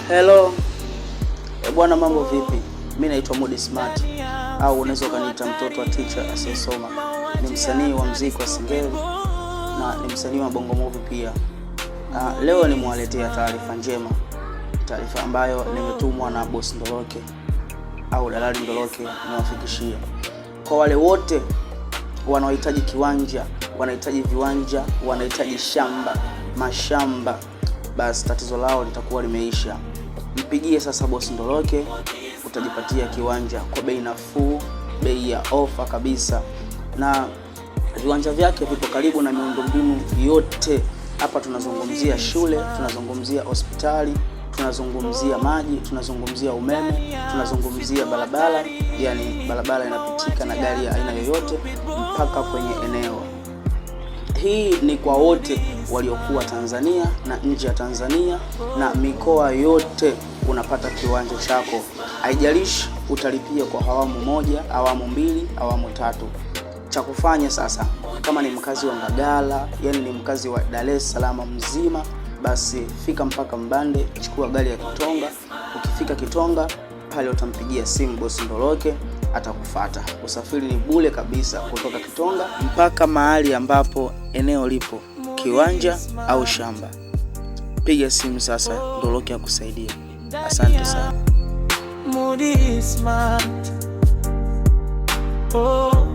Hello. E bwana, mambo vipi? Mi naitwa Mudi Smart au unaweza ukaniita mtoto wa teacher asiyesoma. Ni msanii wa muziki wa Singeli na ni msanii wa Bongo Movie pia. Leo nimewaletea taarifa njema, taarifa ambayo nimetumwa na boss Ndoloke au dalali Ndoloke niwafikishie kwa wale wote wanaohitaji kiwanja, wanahitaji viwanja, wanahitaji shamba, mashamba, basi tatizo lao litakuwa limeisha. Mpigie sasa boss Ndoloke, utajipatia kiwanja kwa bei nafuu, bei ya ofa kabisa, na viwanja vyake vipo karibu na miundombinu yote. Hapa tunazungumzia shule, tunazungumzia hospitali, tunazungumzia maji, tunazungumzia umeme, tunazungumzia barabara, yani barabara inapitika na gari ya aina yoyote mpaka kwenye eneo. Hii ni kwa wote waliokuwa Tanzania na nje ya Tanzania na mikoa yote, unapata kiwanja chako. Haijalishi utalipia kwa awamu moja, awamu mbili, awamu tatu. Cha kufanya sasa, kama ni mkazi wa Mbagala, yani ni mkazi wa Dar es Salaam mzima, basi fika mpaka Mbande, chukua gari ya Kitonga. Ukifika Kitonga pale utampigia simu bosi Ndoloke, atakufata. Usafiri ni bure kabisa kutoka Kitonga mpaka mahali ambapo eneo lipo, kiwanja au shamba. Piga simu sasa, Ndoloke akusaidia. Asante sana. Mudi Smart. Oh.